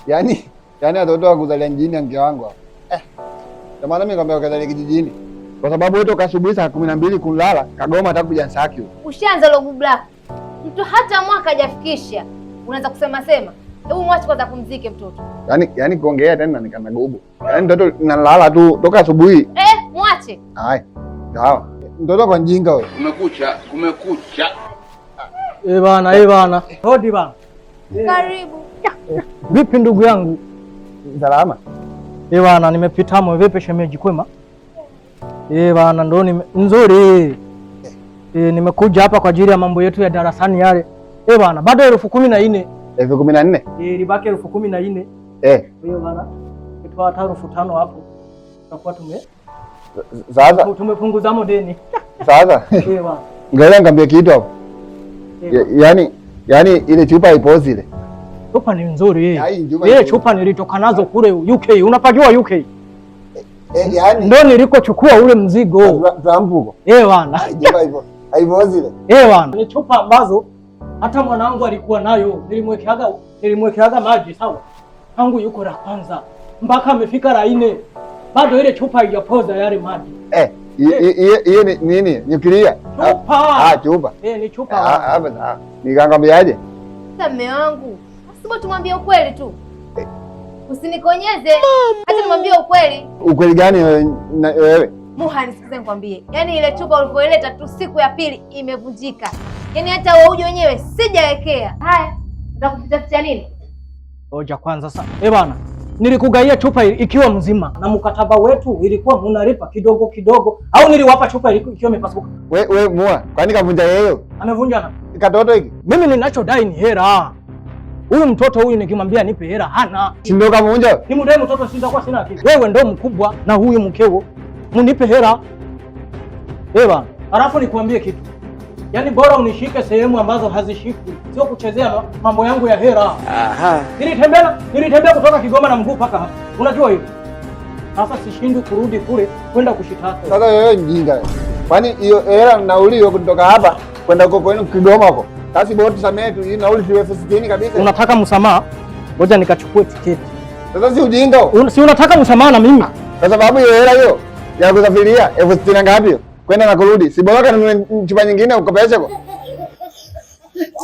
Yaani watoto wa kuzalia mjini anke wangu hao. Eh. Ndio maana mimi nikwambia wakazalia kijijini. Kwa sababu wewe toka asubuhi saa 12 kulala, kagoma hata kuja nsaki. Ushaanza logu black. Mtu hata mwaka hajafikisha. Unaanza kusema sema. Hebu mwache kwanza pumzike mtoto. Yaani kuongea tena nikana gubu. Yaani mtoto nalala tu toka asubuhi. Eh, mwache. Hai. Sawa. Mtoto kwa mjinga wewe. Kumekucha, kumekucha. Eh bana, eh bana. Hodi bana. Karibu. Vipi ndugu yangu? Salama. Eh bana, nimepitamo. Vipi shemeji, kwema? Eh bana, ndo ni nzuri. Eh, nimekuja hapa kwa ajili ya mambo yetu ya darasani yale. Eh bana, bado 14,000. 14,000? Eh, libaki 14,000. Eh. Kwa hiyo bana, kitoa hata 5,000 hapo. Tutakuwa tume Sasa tumepunguza deni. Sasa. Eh bana. Ngoja nikwambie kitu hapo. Eh, Yaani ile chupa ipozi ile. Chupa ni nzuri. Yaani chupa Ile nzuri. chupa nilitoka nazo kule UK. Unapajua UK? Yaani Ndio nilikochukua ule mzigo. Trump huko. Eh bana. Chupa ipo. Haipozi ile. Eh bana. Ni chupa ambazo hata mwanangu alikuwa nayo. Nilimwekeaga maji sawa. Tangu yuko la kwanza mpaka amefika la nne. Bado ile chupa haijapoza yale maji. Eh, hiyo ni nini? Nyuklia. Chupa. Ah, chupa. Eh, ni chupa. Ah, hapa sawa. Nikakwambiaje? Sasa mume wangu, asibo tumwambie ukweli tu. Usinikonyeze. Hata nimwambie ukweli. Ukweli gani wewe? Muha, nisikize nikwambie. Yaani ile chupa ulivyoileta tu siku ya pili imevunjika. Yaani hata wewe uje wenyewe sijawekea. Haya, utakuficha ficha nini? Ngoja kwanza sasa. Eh bana, nilikugaia chupa ikiwa mzima na mkataba wetu ilikuwa mnalipa kidogo kidogo, au niliwapa chupa ikiwa imepasuka? We Mua, kwani kavunja yeye? Amevunja na Katoto hiki? Mimi ninachodai ni hela. Huyu mtoto huyu nikimwambia nipe hela hana. Si ndio kavunja? Nimdai mtoto si nitakuwa sina akili. Wewe ndo mkubwa na huyu mkeo. Mnipe hela. Eh bana, alafu nikuambie kitu. Yaani bora unishike sehemu ambazo hazishikwi, sio kuchezea mambo yangu ya hela. Aha. Nilitembea kutoka Kigoma na mguu mpaka hapa. Unajua hivyo? Sasa sishindwi kurudi kule kwenda kushitaka. Sasa wewe mjinga wewe. Kwani hiyo hela nauli hiyo kutoka hapa kwenda huko kwenu Kigoma huko. Sasa bora tusamee tu hii nauli siwe 60,000 kabisa. Unataka msamaha? Ngoja nikachukue tiketi. Sasa si ujinga huo. Si unataka msamaha na mimi? Kwa sababu hiyo hela hiyo ya kusafiria 60,000 na ngapi hiyo? Kwenda na kurudi. Si bora kanunue chupa nyingine ukopeshe kwa.